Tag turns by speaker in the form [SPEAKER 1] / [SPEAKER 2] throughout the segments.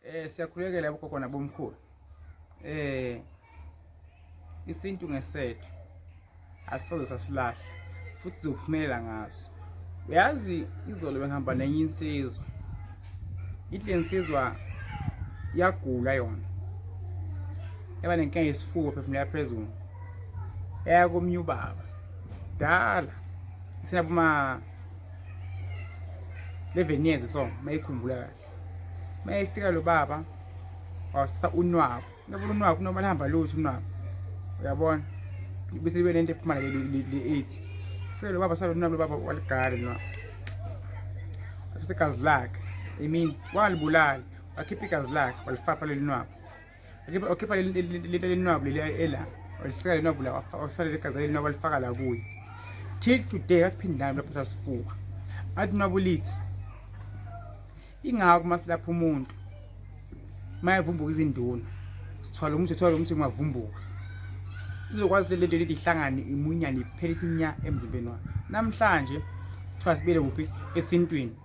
[SPEAKER 1] Siyakhulekela bogogo nabomkhulu. Isintu ngesethu asoze sasilahla futhi sizophumelela ngaso. Uyazi izolo bengihamba nenye insizwa. Ithi le nsizwa iyagula yona. Yaba nenkinga yesifuba phefumulela phezulu. Yaya komunye ubaba. Dala. Sina boma 11 years so mayikhumbula kahle. Mayefika lo baba wasisa unwabu. Uyabona unwabu noma lihamba lutho unwabu. Uyabona? Bese libe lento ephuma le le 8. Fika lo baba salo unwabu lo baba waligala unwabu. Wathatha igazi lakhe. I mean, walibulala. Wakhipha igazi lakhe walifaka leli nwabu. Wakhipha leli lenwabu leli ela. Walisika le nwabu la wasala igazi leli nwabu walifaka la kuye. Till today akuphindanga lapho sasifuba. Athi nwabu lithi ingakho masilapha umuntu mayevumbuka izinduna sithwala umuthi sithwala umuthi ungavumbuka izokwazi le nto leli ihlangane imunyane iphele ithi nya emzimbeni wakhe. Namhlanje kuthiwa sibele kuphi esintwini.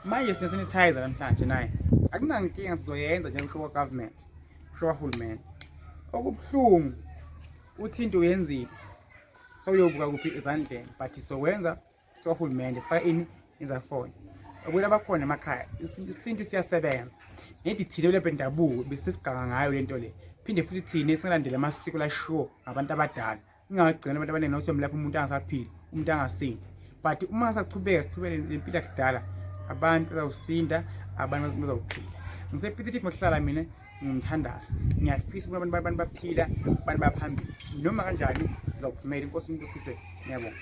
[SPEAKER 1] Manje sine sanitizer namhlanje naye akunankinga sizoyenza njengokusho kwa-government kusho kwahulumeni. Okubuhlungu uthi into uyenzile sewuyobuka kuphi ezandleni, but sokwenza sohulumende sifaka ini izafonyo okwela bakhona emakhaya. Isintu siyasebenza nedi thina le bendabuko besisiganga ngayo lento le, phinde futhi thina singalandela amasiko lashiwo ngabantu abadala, ingagcina abantu abaningi nokuthi lapho umuntu angasaphili, umuntu angasindi. But uma saqhubeka siqhubele lempilo yakudala, abantu bazawusinda, abantu bazawuphila. Ngisepithithi ngokuhlala mina ngimthandaza, ngiyafisa ukuthi abantu baphila, abantu baphambili noma kanjani ngizawuphumela. Inkosi inibusise, ngiyabonga.